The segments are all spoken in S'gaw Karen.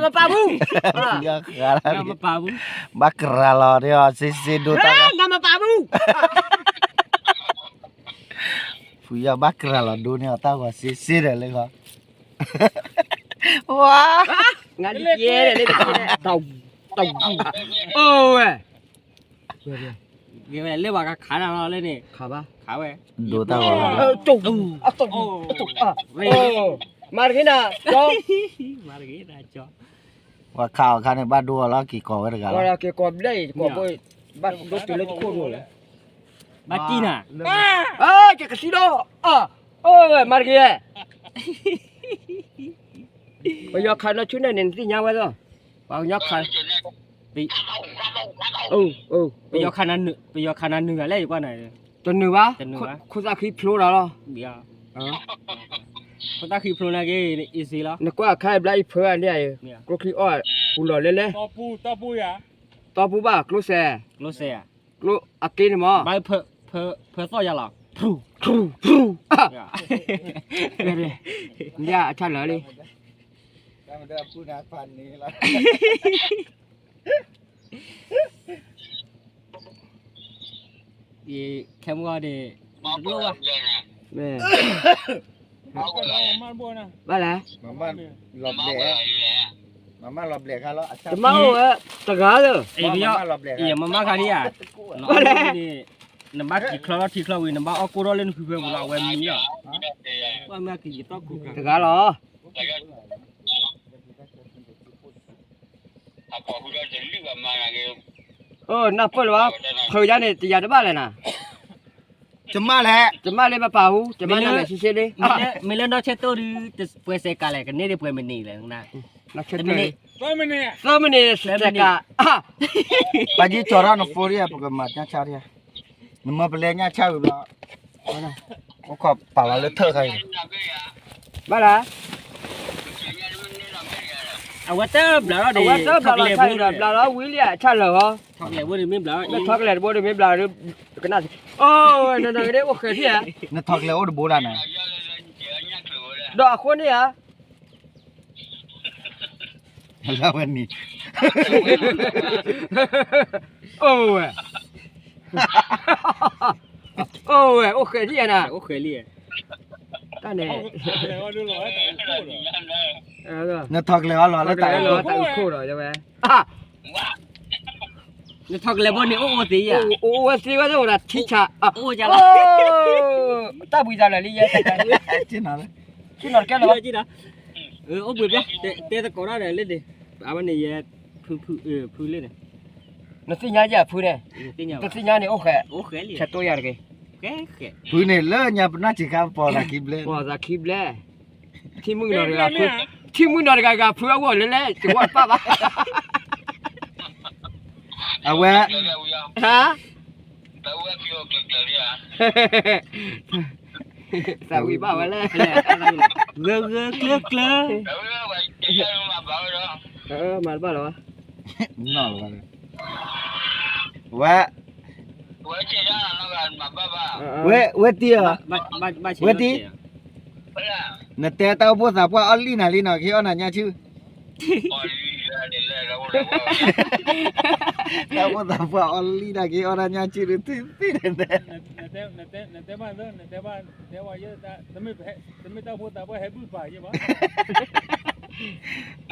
မပာ်ဘူး. ဖုယီၤဃးလီၤ, ဘၣ်ကရၤလီၤဒီး စ့စ့ဒိတၢ်ဂီၤ, မပာ်ဘူး. ဖုယီၤဘၣ်ကရၤလီၤဒိန့ၢ်အီၤတၢ်ဂီၤစ့စ့ဒီးလၢဃီ, ဝါ, ငါလံယဲဒီးလၢတက့ၢ်, အိၣ်ဝဲ, လၢပှၤကခးနၤလီၤလၢန့ၣ်, ခးဘၣ်, ခးဝဲ, ဒိတၢ်ဂီၤ, မၤတဂ့ၤနၤ, မၤတဂ့ၤနၤကၠီ, ပှၤခးအီၤခါန့ၣ် ဘၣ်ဒိအီၤလီၤ က့ၤကိးဝဲတဂၤလီၤ, က့ၤကိးဘျဲၣ်အံၤ က့ၤကိးဘျဲၣ်အံၤ ဘၣ်ဒိတုၤလၢတခိၣ်ဒိၣ်လီၤ, ဘၣ်တံၢ်နၤ, ကကသံဒီး, အိၣ်ဝဲ မၤတဂ့ၤ, ပယီၤခးနီၢ်ဆူၣ်န့ၣ်န့ၣ် နသ့ၣ်ညါဝဲလီၤ, ပှၤကညီခး, ပယီၤခးနၤနုာ်ဂၤလဲၣ် ယကွၢ်နၤ, တနုာ်ဘၣ်, ခိၣ်သၣ်ဃံဖျိဒီးလီၤ, ခိၣ်သၣ်ဃံဖျိနာ်က့ easy လီၤ, နကွၢ်အခါအံၤဘျါအံၤဖၢအါန့ၣ်, ကျိချံအီၣ်ပူၤလီၤလဲလဲ, တီပူဘၣ် ကျိစဲး, ကျိအက့န့ၣ်မး, ဖၢသီၣ်ယၤလီၤ, အဆၣ်လၢာ်လံ ခဲမုၢ်ဂီၤန့ၣ်, ဘၣ်လဲၣ်, တမ့ၢ်အိၣ်ဝဲတဂၤလၢ, မမါခါဒံဧါ, ဘၣ်လဲၣ်, နဘၣ်ကံၤချီထီၣ်ထံချီဝံၤ နဘၣ်အီၣ်ကိၢ်ထီၣ်လၢနဖုဖၢပူၤလီၤ အဝဲမံလီၤ, တဂၤလီၤ အနၢ်ပၢၢ်လၢၤဘၣ်, ဖုယါန့ၣ် တယၤတဘၣ်လဲၣ်နၤ, ကမၣ်လဲၣ်, ကမၣ်လၢပပာ်ဟူ, ကမၣ်နမဲာ်ဆ့ဆ့လံ, မ့ၢ်လၢနီၢ်ဆဲးတိၢ်ဒုး, ပှဲၤစဲးကၤလဲၣ် ကန့ၢ်ဒံးပှဲၤမံးနံးလဲၣ်, သၢမံးနံး, သၢမံးနံးစဲးကၤ, ပာ်ကံၢ်ကၠီၤထီၣ်နဖိဒံဧါ, ပကမၤညၣ်ဆၣ်ဒံဧါ, နမၢပလဲၤညၣ်ဆၣ်ဝံၤဘျီ, အိၣ်ခိးပာ်လီၤလၢထၢၣ်ခါအံၤ, ဘၣ်လဲၣ်, အဝဲတဘျးထီၣ်ဒံး, အဝဲတဘျးလီၤဆၣ်လၢဘျးလီၤဝံၤလံဧါ ဆၣ်လၢာ်ဟီ, မ့ၢ်ထီကလဲၤတဘိဒံးမ့ၢ်ဘျး, ကနၣ်, အိၣ်, နနဂဒ့အိၣ်ဃဲၤထံၣ်ဧါ, နထီကလဲၤအိၣ်တဘိဒၣ်နၤ, ဒီးအဃိန့ၣ်ဧါ လၢဝဲနံၤ, အိၣ်ဝဲ, အိၣ်ဝဲ, အိၣ်ဃဲၤလံနၤ, အိၣ်ဃဲၤလံ, တၢ်န့ၣ်, နထီကလဲၤအီၤလီၤလၢတၢ်အုးခိၣ်ဒီးဝဲ, နထီကလဲၤဘိန့ၣ် အိၣ်အိၣ်သ့ဧါ, အိၣ်ဝဲသ့ဝဲသ့ၣ်အိၣ်ဒီးထံဆး, တၢ်ဘှံးသးလၢာ်လံယဲ, ကနၤ, ကနၤတကဲလၢၤဘၣ်, အိၣ်ဘှံးဘျီ, တဲသကိးတၢ်ဒီးလၢန့ၣ်, အဝဲန့ၣ်ယဲ, ဖုလၢန့ၣ်, နသ့ၣ်ညါယဲဖုန့ၣ်, တသ့ၣ်ညါန့ၣ်အိၣ်ဃဲၤ, ဆဲးတိၢ်ယၤတဂ့ၤ, ဖုန့ၣ်လၢညါပနၢ်စံးခါ ပီၤသးခံဘျဲ, ပီၤသးခံဘျဲ ထံမုၢ်နီၤတဂၤ, ထံမုၢ်နီၤတဂၤဂၤဖုအဂီၢ်လၢလဲၣ် တဝီတပၣ်ဘၣ်, အဝဲ, ဟါ, သးဝံၣ်ဘၣ်ဝဲလဲၣ်, ဂၢၢ်ဂၢၢ်ကျၢၤကျၢၤ, မၤတဘၣ်လီၤ, ဝဲ, ဝဲတံၢ်ဧါ, ဝဲတံၢ်, နတဲတၢ်အိၣ်ဖှိၣ်သးပှၢ်အီၣ်လံနၤလံနီၤ ကဟ့ၣ်အီၣ်နၤညၣ်ဆူၣ်, တၢ်အိၣ်ဖှိၣ်သးပှၢ်အီၣ်လံနၤ ကဟ့ၣ်အီၣ်နၤညၣ်ဆူၣ်ဒုးသ့ၣ်သ့ၣ်န့ၣ်,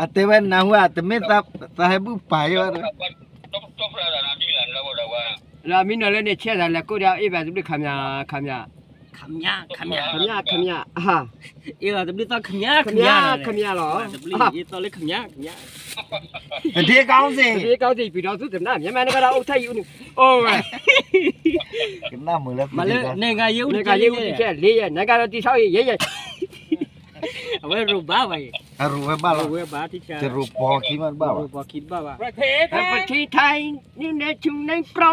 အတဲဝဲနၢ်ဟူဧါ တမ့ၢ်သးဟဲဘူၣ်ပာ်ယဲဘၣ်, လၢအမံနီၤလၢန့ၣ် ဆဲးသးလဲၤကိၣ်ဒီး အ့ၣ်ဘၣ်တဘျုး ခမၠး, ခမၠး, ခမၠး, ခမၠး, အ့ၣ်ဘၣ်တဘျုးသီၣ် ခမၠး, ခမၠး, ခမၠးလီၤ, တဘျုးအ့ၣ်သီၣ်လၢ ခမၠး, ခမၠး, တဒ့ကီစ့ၢ်, တဒ့ကီစ့ၢ် ပံၤဒီးသူတနၢ် မ့ၢ်မ့ၢ်နကဒီးအိၣ်ထဲအံၤအူန့ၣ်, အိၣ်ဝဲ, ကနၣ်မုာ်လၢ မၤလၢ နဲၣ်ဂၤယဲအူတကဲလံယဲ, နဲၣ်ဂၤယဲအူတကဲလံယဲ, နဲၣ်ဂၤဒီးတံၤဆီအံၤ ယဲယဲ အဝဲရိးဘၣ်ဝဲအံၤ, အရိးဝဲဘၣ်လီၤ, တရိးပီၤခံမးတဘၣ်ဘၣ်, ပထံထါအံၤ နုၤနဲဆူနဲပြီ,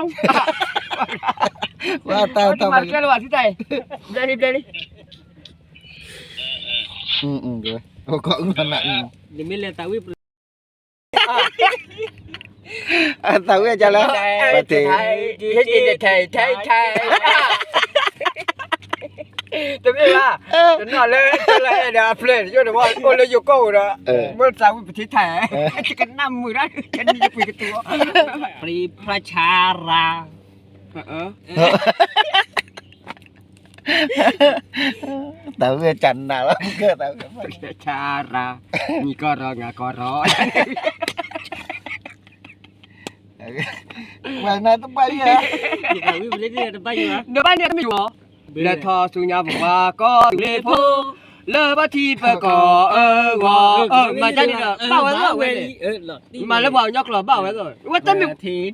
ဝဲတၢ်တၢ်မၤတကဲလၢၤဘၣ် ထံတၢ်အံၤ, ဘျဲလံ ဘျဲလံ, အိၣ်ခိးအုၣ်နၤ, နမ့ၢ်လဲၤသးဝံၣ် အသးဝံၣ်အကၢ်လၢ ပထံ ထဲထဲထဲ တမ့ၢ်ဘၣ်, တနီၤလၢတလၢအဲၣ်ဒီးအဖျဲၣ်ယိၣ်တဘီအိၣ်လၢယိၤကီၢ်ဧိၤဒီး, မ့ၢ်သးဝံၣ်ပထံထၣ်, ကနၣ်မုာ်ဒၣ် ကနံၣ်ယပှ့ၤကတူၤအီၤ, ပရံဖျါဆါရၤ, တၢ်ဝဲကနၣ်လီၤ, ပရံဖျါဆါရၤ, နံၤကီၢ်ရီ ငါကီၢ်ရီ ဝဲနၤတဘၣ်ယဲ, တဘၣ်န့ၣ်တမ့ၢ်ယိၤ, လဲၤထီၣ်ဆူညါပပှၤကီၢ်သူလ့ၤဖိ, လၢဘၣ်ထံပကီၢ်အဂီၢ်, မၤဒ်န့ၣ်ဒီး ဘၣ်ဝဲလီၤဝဲ, မၤလၢပှၤကညီကျိာ်ဘၣ်ဝဲလီၤ, ဝဲတမ့ၢ် ဘၣ်လီၤ,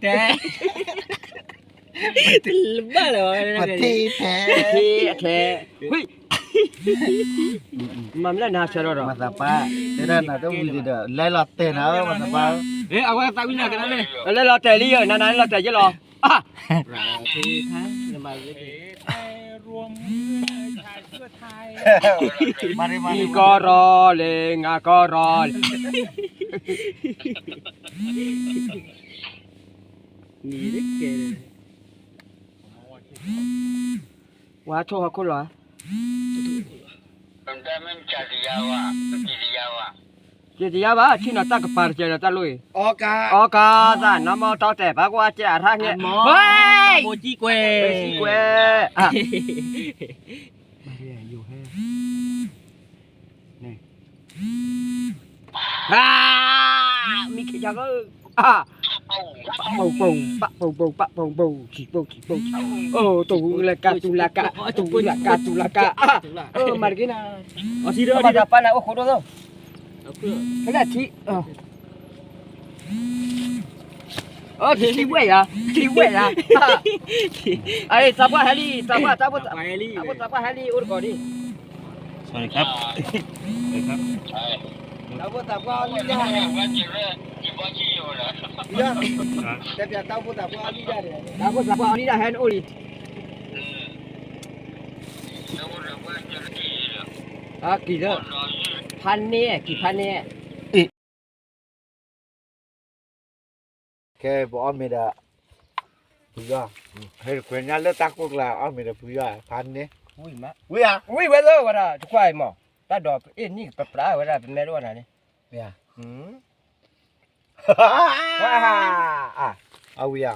ထဲ, မၤမ့ၢ်လၢနၤဆၢထီၣ်ဒီး မၤသးပှၢ်, တဲဒၣ်နၤတဝံၤဒံးဒီး လဲၤလီၤတဲာ်နၤဧၢ မၤသးပှၢ်, အဝဲသးဝံၣ်နၤကဒါလံ, လဲၤလီၤတဲာ်လံဧၢ, နၤနၤလၢလီၤတဲာ်ယဲလီၤ, နံၤကီၢ်ရီလံ ငါကီၢ်ရီလံ, ဝဲထိၣ်ဟီၣ်ခိၣ်လီၤ, က့ၤတယါဘၣ် ထံၣ်နီၤတၢ်ကပၤတကဲဒီးတၢ်လိၣ်အံၤ, အီကါသး နမ့ၢ်တီတဲာ် ပှၤကွၢ်ကဲအရၣ်န့ၣ်, ဘိစံကွဲ, စံကွဲ, မံခ့ယါက, ပပိာ်ပိာ် ပပိာ်ပိာ် ပပိာ်ပိာ် ခံပိာ် ခံပိာ်, အိၣ် တူၢ်လၢကါ တူၢ်လၢကါ တူၢ်လၢကါ တူၢ်လၢကါ, မၤတက့ၢ်နၤ, မၤတပၢ်နၤအိၣ်ဃိဒိၣ်သိး, ဖဲဒၣ်ထံ ထံဝဲယၤ ထံဝဲယၤ, အသးပှၢ်ဟဲလံ သးပှၢ် တၢ်ဖိ သးပှၢ်ဟဲလံ အိၣ်တကီၢ်ဒံး, တၢ်ဖိသးပှၢ်အီၣ်လံဒၣ်, တဲပျး တၢ်ဖိသးပှၢ်အီၣ်လံဒၣ်, တၢ်ဖိသးပှၢ်အီၣ်လံဒၣ် ဟဲနအိၣ်လံ, ကံၢ်လၢ ဖးန့ၢ် ကံၢ်ဖးန့ၢ်, ကဲ ပအီၣ်မ့ၤဒီး ဖုယီၢ်, ဟဲတခွဲးညါလၢတၢ်ကိၢ်ကျါ အီၣ်မ့ၤဒီးဖုယီၢ် ဖးန့ၢ်, ဝံၤဧါ, ဝံၤဝဲလၢဝဲဒၣ် တခွါအံၤမး, တၢ်ဒိးအ့ၣ်နံၣ်ပပျၢ်ဝဲဒၣ် ပမဲထီၣ်ဝဲနၤန့ၣ်, မ့ၢ်ဧါ, အဝံၤဧါ,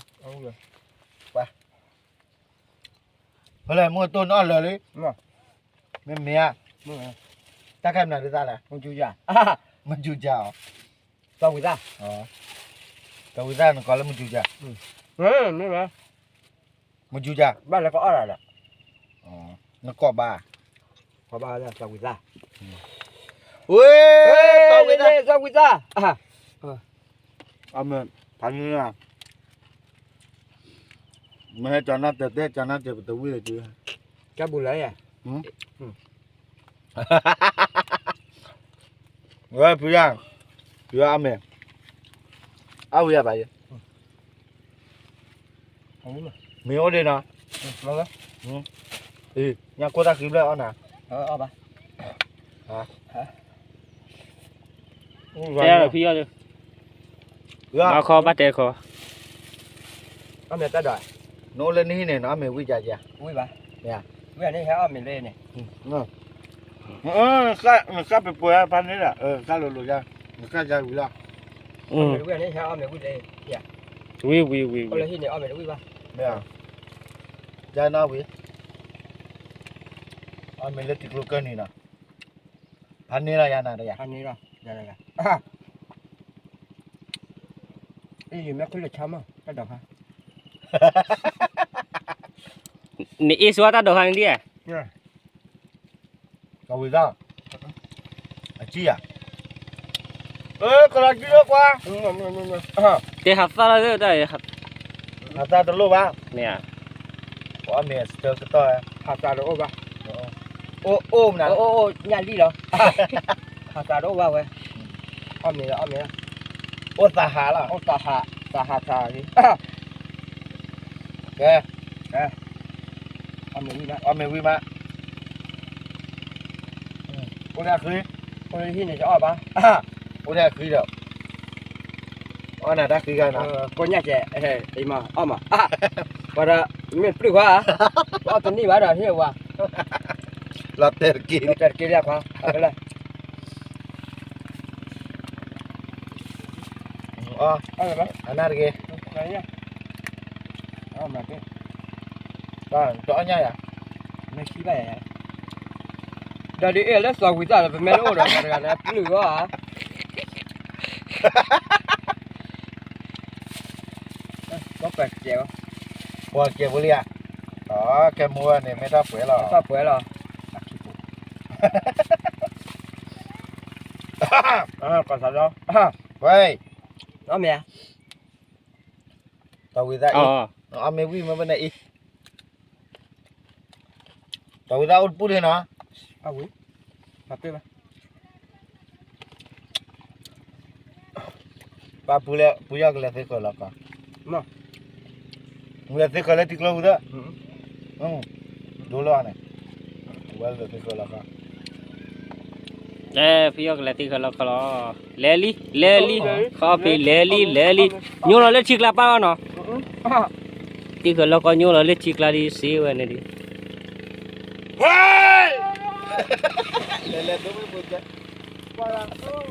ဖဲလဲၣ် မုၢ်တိၢ်နီၣ်လၢာ်လံ, မ့မ့ၢ်ဧါ, တၢ်ခဲမနုၤဒ်သးလဲၣ်, မုၢ်ကၠူယၤ, မုၢ်ကၠူယၤ, သးဝံၤသၣ်, သးဝံၤသၣ် နကိးလၢမုၢ်ကၠူယၤ, မ့ၢ် မုၢ်ကၠူယၤ, ဘၣ်လၢကအီၣ်ဒၣ်ဒီး, နကိးဘၣ်, ကိးဘၣ်လၢသးဝံၤသၣ်, ဝဲ, သးဝံၤသၣ်, သးဝံၤသၣ်, အမ့ၢ်, ဖးန့ၢ်, မ့ၢ်ဟဲကနၣ်တဲာ်တဲာ် ကနၣ်တဲာ်ပတဝံၣ်လၢၤ, ကဘူးလၢယၤ, ဝဲ ဖုယီၢ်, ဖုယီၢ်အီၣ်မ့ၤ, အဝံၤယၤဘၣ်ယဲ, မ့ၢ်အိၣ်ဒံးနီၤ, ညါကိၢ်တၢ်ဃံဘျၢၣ်အီၣ်နၤ, တဲဖုယီၢ်, ဘၣ်ခီဘၣ်တဲခီ, အီၣ်မ့ၤတၢ်ဒီး, နအိၣ်လၢနဟံၣ်န့ၣ် နအီၣ်မ့ၤဝံၣ်ကယၤ, ဝံၣ်ဘၣ်, ဝံၣ်န့ၣ်ဟဲအီၣ်မ့ၤလၢန့ၣ်, နကၢ်ပပှဲၤဖးန့ၣ်ဒီး, ကၢ်လိၤလိၤယၤ, နကၢ်ယၤဝံၤလီၤ, ဝံၤဝံၤဝံၤ, အိၣ်လၢဟံၣ်န့ၣ်အီၣ်မ့ၤတဝံၣ်ဘၣ်, မ့ၢ်, ယၤနီၣ်ဝံၤ, အီၣ်မ့ၤလၢတံၤကျိကၢၢ်နံၤနီၤ, ဖးန့ၢ်လီၤယၤနၤတဂၤ, ဖးန့ၢ်လီၤ, ယၤတဂၤ, အံၤ ယမ့ၢ်ခိၣ်လၢဆါမး တၢ်ဒိးဖး, နအ့ၣ်ဆိတၢ်ဒိးဖးန့ၣ်ဒ်, ကဝံၤသၣ်, အစံၣ်ယၤ, ကလီၤကံလိာ်ကွၢ်, တဲဟးသၣ်လီၤ, ဟးသၣ်တလိၣ်ဘၣ်, မ့ၢ်ဧါ, ပအီၣ်မ့ၤအစၢကတီၢ်, ဟးသၣ်တအိၣ်ဘၣ်, အိၣ်အိၣ်မနုၤ, အိၣ်အိၣ်ညၣ်လံလီၤ, ဟးသၣ်တအိၣ်ဘၣ်ဝဲ, အီၣ်မ့ၤလီၤ အီၣ်မ့ၤလီၤ, အိၣ်သးဟးလီၤ, အိၣ်သးဟး, သးဟးသးလံ, ကဲ, အီၣ်မ့ၤဝံၤမး, အိၣ်တၢ်ဃံ, အိၣ်တၢ်ဟံၣ်န့ၣ် ကအီၣ်ဘၣ်, အိၣ်တၢ်ဃံဒီး, အီၣ်နၤတၢ်ဃံဂၤနီၤ, ကိးညါကဲ, အံၤမး အီၣ်မး, ပှၤဒီး, မ့ၢ်ပျုၢ်ခွါ, အီၣ်တန့ၢ်ဘၣ်ဒီး ဟ့ၣ်ဝါ, လီၤတဲာ်တက့ၢ်, လီၤတဲာ်တက့ၢ်လံခွါ, အကလၢ, အီ, အနၢ်တဂ့ၤ, တအီၣ်ညၣ်ယၤ, ဒီးဒ်အ့ၣ်လၢစီၤဝံၤသၣ်ဒီး ပမ့ၢ်တအိၣ်ဒီးတဂၤဒီး ပျုၢ်ဂီၢ်ဧါ, ပှၤကဲဖိလံဧါ, ကဲမိၢ်န့ၣ် မ့ၢ်တၢ်ပှဲၤလီၤ, တၢ်ပှဲၤလီၤ, ကီၢ်သးဒီ, ဝဲ, အီၣ်မ့ၢ်ဧါ, တၢ်ဝံၤသၣ်အံၤ, အီၣ်မ့ၢ်ဝံၤမ့ၢ်ဘၣ်န့ၣ်အံၤ, တၢ်ဝံၤသၣ်အိၣ်တပူၤလံနီၤ, အဝံၤ, မၤပ့ၢ်ဘၣ် ပၢ်ပူလၢပူယီၢ်ကလဲၤသ့ဃၢၤလီၤကီး, မ့ၢ်လဲၤသ့ဃၢၤလၢထံကျိပူၤသၢ, ဒိလီၤန့ၣ်, ဝဲလဲၤသ့ဃၢၤလီၤကီး, အဲ ပူယီၢ်ကလဲၤသ့ဃၢၤလီၤကီးလီၤ, လဲၤလံ လဲၤလံ, ခီဖံးလဲၤလံ လဲၤလံ, ညိလီၤလၢထံကျါပၢ်ဘၣ်နီၤ, သ့ဃၢၤလီၤကီးညိလီၤလၢထံကျါဒ်စ့ဝဲန့ၣ်ဒ်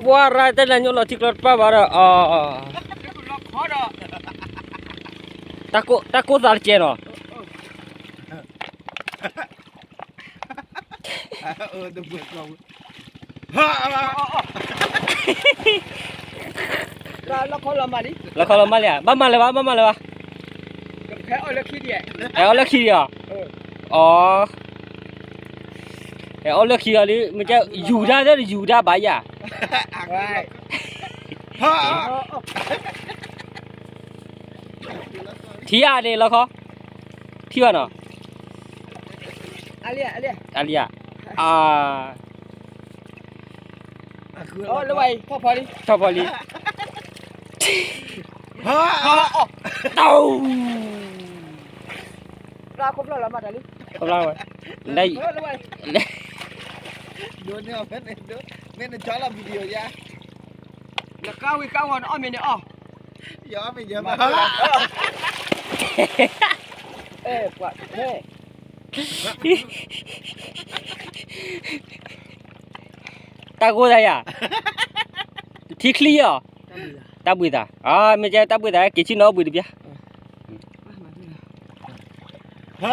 ပှၤရၤတဲလၢညိလီၤထံကျါတပၢ်ဘၣ်ဒီး, တၢ်ကိၢ်သးတကဲနီၤ, လီၤခီလီၤမၢ်လံ, ဘၣ်မၤလၢၤဘၣ် ဘၣ်မၤလၢၤဘၣ်, ဟဲအီၣ်လၢခံဒံးဧါ, အီ, ဟဲအီၣ်လၢခံအီၤလံ, မ့ၢ်ကဲ ယူၤတၢ်သ့ၣ် ယူၤတၢ်ဘၣ်ယၤ, ထံဧါန့ၣ်လီၤခီ, ထံဘၣ်နီၤ, အါလံဧါ, အါ, ထီၣ်ဖီလံ, တၢ်, ခီဖျိဝဲ, မ့ၢ်နကၠီလီၤ video ယါ, နကါဝံၤကါဝီၤနအီၣ်မ့ၤန့ၣ်အီၣ်, ယအီၣ်မ့ၤယမၤ, အဲ ပှၤ, တၢ်ကိၢ်သးယၤ, ထံချံအီၤ, တၢ်ဘှံးသး, မ့ၢ်ကဲတၢ်ဘှံးသး က့ၤဆံနီၤဘှံးတပျၢ်, ဟါ